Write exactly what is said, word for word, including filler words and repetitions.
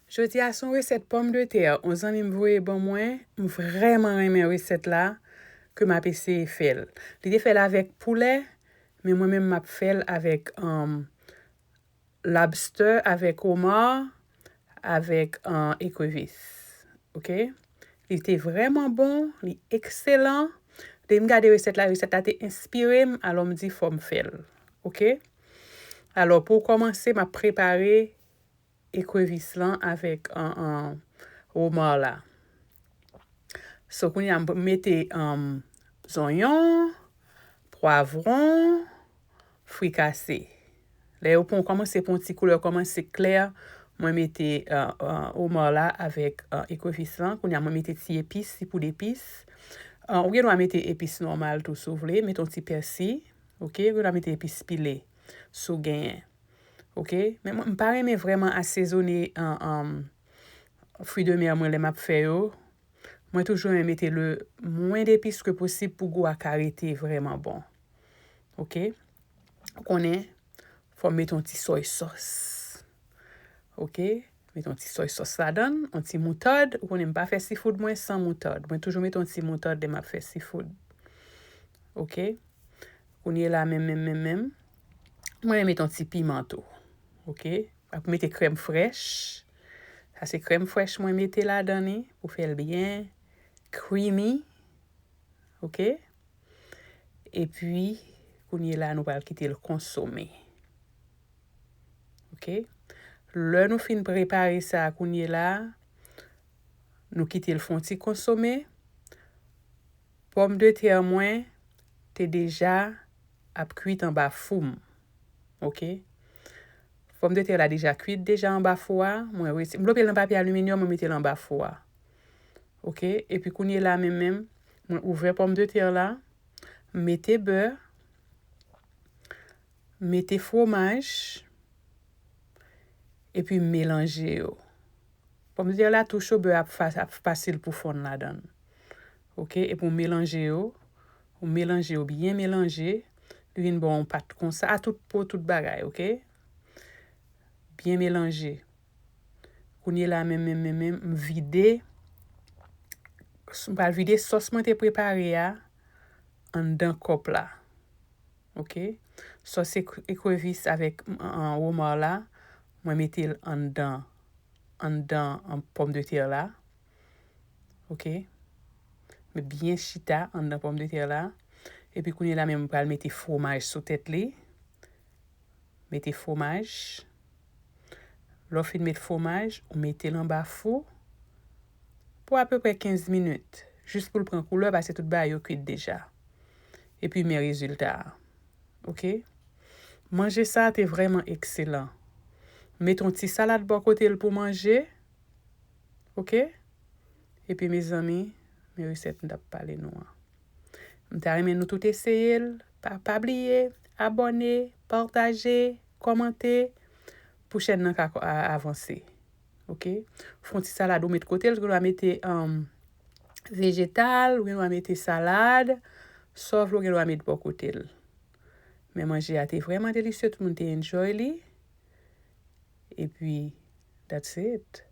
Jodi a se yon resèt pòmdetè yon zanmi m voye ban mwen. M vrèman renmen resèt la, ke m ap eseye fè l. Li te fè l avèk poulè, men mwen menm m ap fè l avèk um, lobster, avèk omar, avèk uh, ekrevis. Oke? Li te vrèman bon, li ekselan. Depi m gade resèt la, resèt la te enspire m, alò m di fò m fè l. Oke? Alò, pou kòmanse, m ap prepare ekrevis lan avèk an, an, omar la. So, kounye a, m mete um, zonyon, pwavwon, frikase. Lè yo pran kòmanse pran ti koulè kòmanse klè, mwen mete uh, uh, omar la avèk uh, ekrevis lan. Kounye a, mwen mete ti epis, ti poud epis. Uh, ou gen dwa mete epis nòmal tou si w vle. Mete yon ti pèsi. Oke? Ou gen dwa mete epis pile si w genyen. Oke? Men mwen, m pa renmen vrèman asezone an, an, fwi de mè mwen lè m ap fè yo. Mwen toujou renmen mete le mwen depis ke posib pou gou a ka rete vrèman bon. Oke? Ou konnen, fò m mete yon ti soy sòs. Oke? Mete yon ti soy sòs ladan l, yon ti moutad. Ou konnen m pa fè sifoud mwen san moutad. Mwen toujou mete yon ti moutad lè m ap fè sifoud. Oke? Kounye la menm, menm, menm, menm. Mwen mete yon ti piman tou. Oke? Ap mete krèm frèch. Sa se krèm frèch mwen mete ladan li pou fè l byen creamy. Oke? Epi, kounye la, nou pral kite l konsome. Oke? Lè nou fin prepare sa kounye la, nou kite l fè yon ti konsome. Pòmdetè mwen te deja ap kwit anba fou m. Oke? Pòmdetè la deja kwit deja anba fou a. Mwen reti, m lope l nan papye aliminyòm, mwen mete l anba fou a. Oke? Epi kounye la menm menm, mwen ouvè pòmdetè la, m mete bè, m mete fwomaj, epi m melanje yo. Pòmdetè la tou cho, bè ap, fa- ap fasil pou fonn ladan l. Oke? Epi w melanje yo. Ou melanje yo, byen melanje. Li vin ba w yon pat konsa. A tout po, tout bagay, oke? Byen melanje. Kounye la, menm, menm, menm, menm, m vide. M pral vide sòs mwen te prepare a anndan kòp la. Oke? Sòs ek- ekrevis avèk an, an, omar la, mwen mete l anndan, anndan an, pòmdetè la. Oke? Met byen chita anndan pòmdetè la. Epi kounye la menm, m pral mete fwomaj sou tèt li. Mete fwomaj. Lè w fin met fwomaj, ou mete l anba fou pou apeprè kenz minit. Jis pou l pran koulè, paske tout bagay yo kwit deja. Epi men rezilta a. Oke? Manje sa a te vrèman ekselan. Met yon ti salad bò kote l pou manje. Oke? Epi, mezanmi, men resèt m t ap pale nou an. M ta renmen nou tout eseye l. Pa, pa bliye, abòne, pataje, kòmante pou chèn nan ka a- avanse. Oke? Fè yon ti salad ou met kote l, ou gen dwa mete um, vejetal, ou gen dwa mete salad, sa w vle ou gen dwa met bò kote l. Men manje a te vrèman delisye, tout moun te enjoy li. Epi, that's it.